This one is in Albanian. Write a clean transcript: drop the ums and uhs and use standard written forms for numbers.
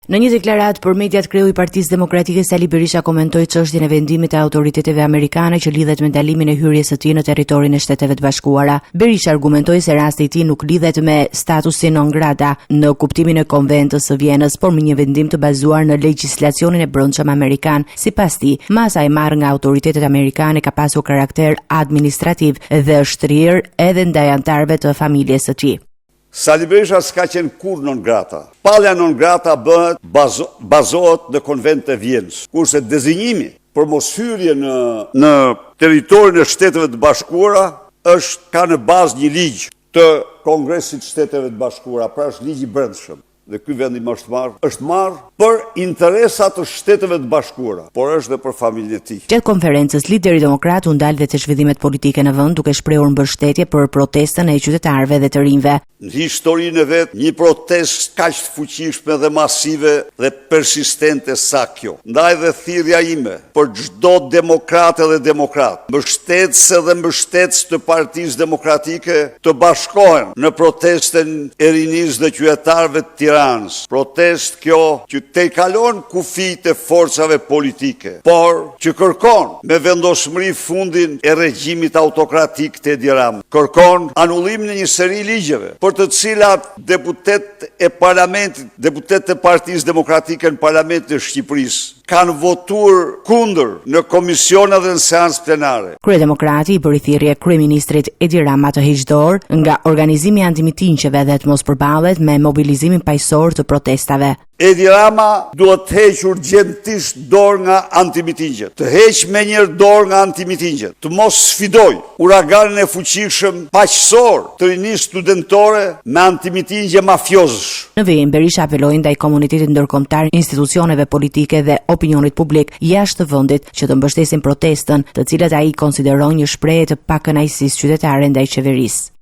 Në një deklaratë për mediat kreu i Partisë Demokratike Sali Berisha komentoi çështjen e vendimit të autoriteteve amerikane që lidhet me ndalimin e hyrjes së tij në territorin e Shteteve të Bashkuara. Berisha argumentoi se rasti i tij nuk lidhet me statusin non grata në kuptimin e Konventës së Vjenës, por me një vendim të bazuar në legjislacionin e brendshëm amerikan. Sipas tij, masa e marrë nga autoritetet amerikane ka pasur karakter administrativ dhe është shtrirë edhe ndaj anëtarëve të familjes së tij. Sali Berisha s'ka qenë kurrë non grata. Shpallja non grata bëhet bazohet në Konventën e Vjenës, kurse dezinjimi për moshyrje në në territorin e Shteteve të Bashkuara është ka në bazë një ligj të Kongresit të Shteteve të Bashkuara, pra është ligj i brendshëm. Dhe ky vendim është marrë, është marrë për interesa të Shteteve të Bashkuara, por është dhe për familjen e tij. Gjatë konferencës, lideri demokrat u ndal dhe te zhvillimet politike në vend, duke shprehur mbështetje për protestën e qytetarëve dhe të rinjve. Në historinë e vet, një protestë kaq të fuqishme dhe masive dhe persistente sa kjo. Ndaj dhe thirrja ime për çdo demokrate dhe demokrat, mbështetëse dhe mbështetës të Partisë Demokratike të bashkohen në protestën e rinisë dhe qytetarëve të Tiranës, protestë kjo që tejkalon kufijtë e forcave politike, por që kërkon me vendosmëri fundin e regjimit autokratik të Edi Ramës, kërkon anullimin e një seri ligjeve, për të cilat deputetët e parlamentit, deputetët e Partisë Demokratike në Parlamentin e Shqipërisë, kanë votuar kundër në komisione dhe në seancë plenare. Kryedemokrati i bëri thirrje kryeministrit Edi Rama të heqë dorë nga organizimi i antimitingjeve dhe të mos përballet me mobilizimin paqësor të protestave. Edi Rama duhet të heqë urgjentisht dorë nga antimitingjet, të heqë menjëherë dorë nga antimitingjet, të mos sfidojë uraganin e fuqishëm paqësor të rinisë studentore me antimitingje mafiozësh. Në vijim, Berisha apeloi ndaj komunitetit ndërkombëtar, institucioneve politike dhe opinionit publik jashtë vendit që të mbështesin protestën, të cilat ai konsideron një shprehje të pakënaqësisë qytetare ndaj qeverisë.